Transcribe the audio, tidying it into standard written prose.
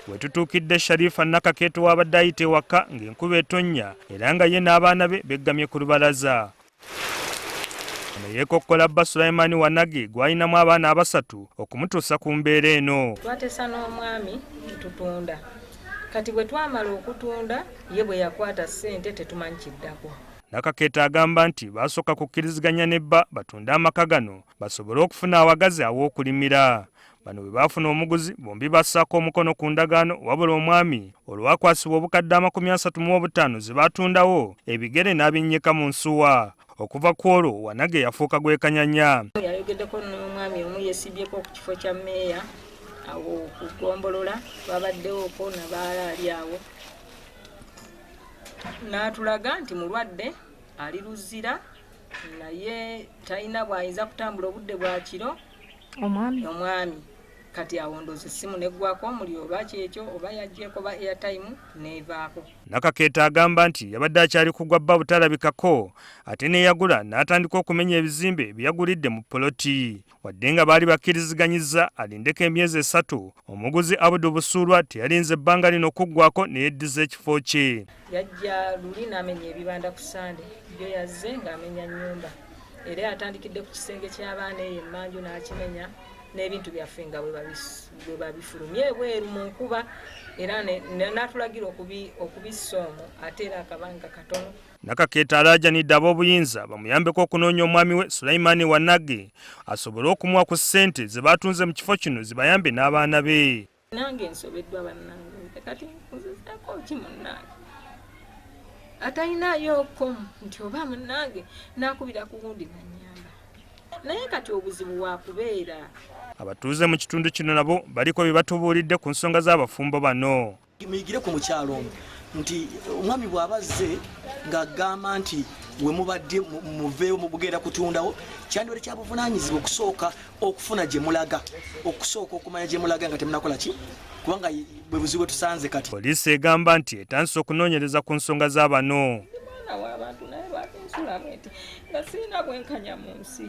We tutuukidde Sharifa Nakakeeto w'abadde ayita ewaka ng'enkuba etonnya era nga ye n'abaana be beggamye ku lubalaza. Ono yeekokkola bba Sulaiman Wanagi gw'alinamu abaana abasatu okumutuusa ku mbeera eno. Twateesa n'omwami tutunda, kati bwe twamala okutunda ye bwe yakwata ssente tetumanyi kiddako. Nakakeeto agamba nti baasooka kukkiriziganya ne bba batunde amaka gano basobole okufuna awagazi aw'okulimira. Bano bwe baafuna omuguzi bombi bassaako omukono ku ndagaano, wabula omwami olwakwasibwa obukadde 35 ze baatundawo ebigere n'abinnyika mu nsuwa. Okuva ku olwo Wanage yafuuka gwekanyanya. Yayogeddeko n'omwami omu yesibyeko ku kifo kya mmeeya awo ku ggombolola, twabaddewo ko nabaala ali awo n'atulaga nti mulwadde ali Luzira naye talina bw'ayinza kutambula obudde bwa kiro. Omwami kati awo ndoozi essimu neggwako omuliro oba kyekyo oba yaggyeko oba airtime neevaako. Nakakeeto agamba nti yabadde akyali kugwa bba butalabikako ate n'eyagula n'atandika okumenya ebizimbe bye yagulidde mu poloti. Wadde nga baali bakkiriziganyizza alindeko emyezi 3, omuguzi Abudu Busuulwa teyalinze ebbanga lino okuggwako ne yeddiza ekifo kye. Yajja luli n'amenya ebibanda ku Ssande, byo yazze ng'amenya nnyumba era yatandikidde ku kisenge ky'abaana eyo emmanju n'akimenya n'ebintu byaffe nga bwe babifulumya ebweru mu nkuba era n'atulagira okubissa omwo ate era akabanga katono. Nakakeeto alaajanidde ab'obuyinza bamuyambeko okunoonya omwami we Sulaiman Wanage asobole okumuwa ku ssente ze baatunze mu kifo kino zibayambe n'abaana be. Nange nsobeddwa bannange, kati nzizaako ki munnange atalinaayoko nti oba munnange naakubira ku gundi nannyamba, naye kati obuzibu wakubeera. Abatuuze mu kitundu kino nabo baliko bye batubuulidde ku nsonga z'abafumbo bano. Muyigire ku mukyalo ono nti omwami bw'aba azze ng'agamba nti we mubadde muveewo mugenda kutundawo, kyandibadde kya buvunaanyizibwa okusooka okufuna gye mulaga, okusooka okumanya gye mulaga nga temunakola ki, kubanga bwe buzibu bwe tusanze kati. Poliisi egamba nti etandise okunoonyereza ku nsonga za bano. Mwana w'abantu naye lwaki nsula bwe nti nga sirina bwenkanya mu nsi.